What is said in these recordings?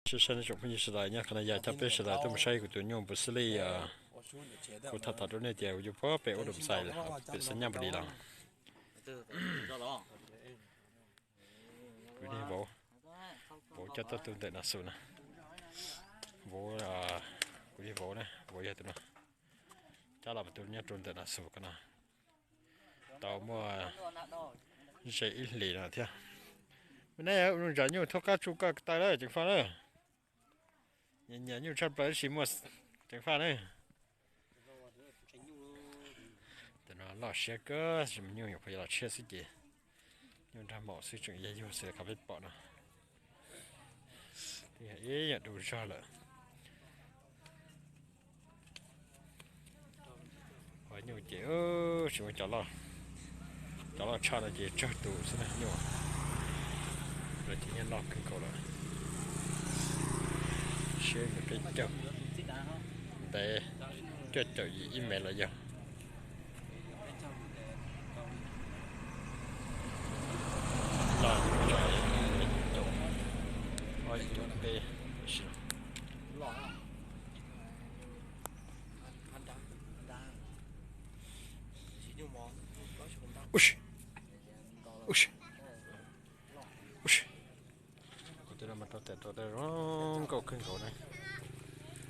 Sib saib nej tsoom phooj ywg sawv daws, nyob qhov no yog coj peb sawv daws tuaj mus saib kuv tus nyuj npus xib li. Kuv tham tham rau nej tias kuv yuav pab pem ua dum xais pem xab nyaj npam li los. Kuv niag vauv, vauv coj tuaj tu ntawm no xus na. Vauv, kuv niag vauv na, vauv yog tus no. Coj los mus tu nyob rau ntawm no xus ko no. Tau muaj ze ib hlis no thiab. Me nej ua zoo zam nyuj thoob qab tsuj koj taw lawm ceev faj na. Nyiam nyiam nyuj tshaj plaws tab sis muaj ceev faj na. Tam no loj siab kawg, nyuj nyuam qhuav yuav los tshiab xwb ces nyuj nrog maum xwb tseem yag yug xwb qhov peb pom no. Twb yog ib yam du zog lawm. Qhov nyuj ces tsis muaj cov loj, cov loj tshaj no ces tsawg tus xwb na nyuj. Lawv ces nyuj loj kawg nkaus lawm. Siab nkaus peb caug, ntev cuaj caum yim ib mev los yog. Loj, ob caum peb. Ub si, ub si, ub si. Kuv twb los mas rau tej rau tej zoo nkauj kawg nkaus na.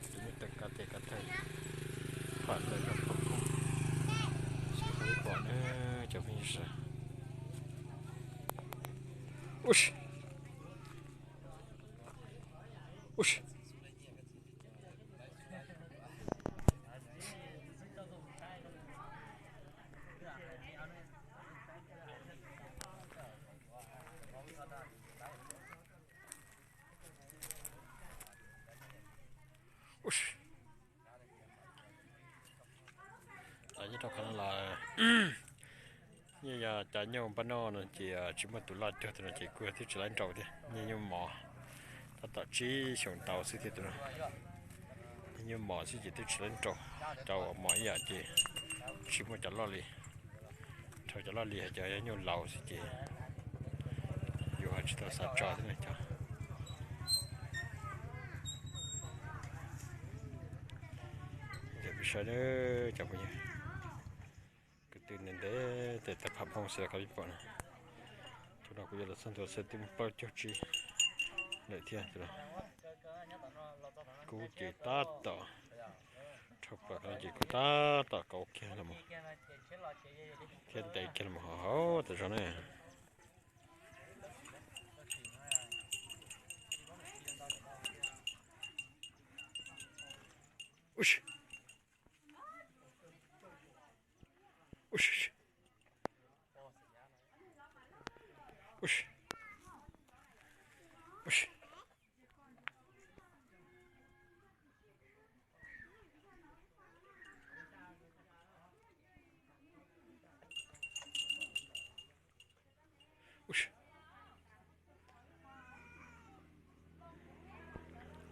Tus nyuj teem kab tes kab taw, pham ntawm no pom phooj, pom na cov phooj ywg sawv. Ub si, ub si. Nyob rau qhov no los yeej yog cov nyuj npaj noj no ces tsis muaj tus loj cuag tus no ces kuj yog twb tsis laib nraus thiab, nyuj mos, tab tom tsib xyoos tau xwb thiab tus no. Nyuj mos xwb ces twb tsis laib nraus, cov uas mos ib yam ces tsis muaj cov loj li. Rau cov loj li hais cov yog nyuj laus xwb ces yus ho tsis tau xav tso thiab na cov. Cov peb sawv daws cov phooj ywg, kwv tij ntev ntev tej tawg pham phooj xwb qhov peb pom na. Tus no kuv yuav los txog ntua xwb twb muaj plaub caug tsib lawm thiab. Kub ces tab tom, rhau plaws no ces kub tab tom kauv kiag los mus thiab ntev kiag los mus hauv hauv tas zog na. Ub si, ub si, ub si, ub si.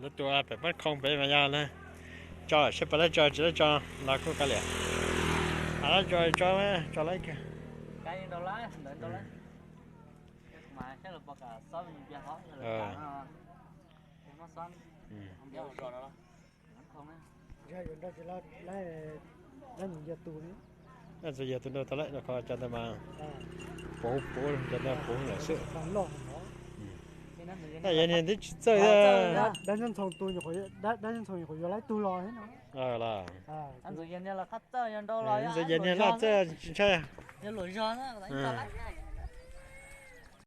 Lawv tua pem pab khoo pem mas yog na, tso seb puas laib tso tsis laib tso los kuj kav liam. Hav lab tso tso, tso laib kawg. Txawm yog tus nraud tau lawm, qhov cov ntawd mas puv puv, cov ntawd puv lawm xwb. Yog niag twb tsis txawj. Dab ntxoog tus, dab ntxoog nyuam qhuav yuav laib tug los thiab no. Ntxawm yog niag loj txawj tsis ntshai.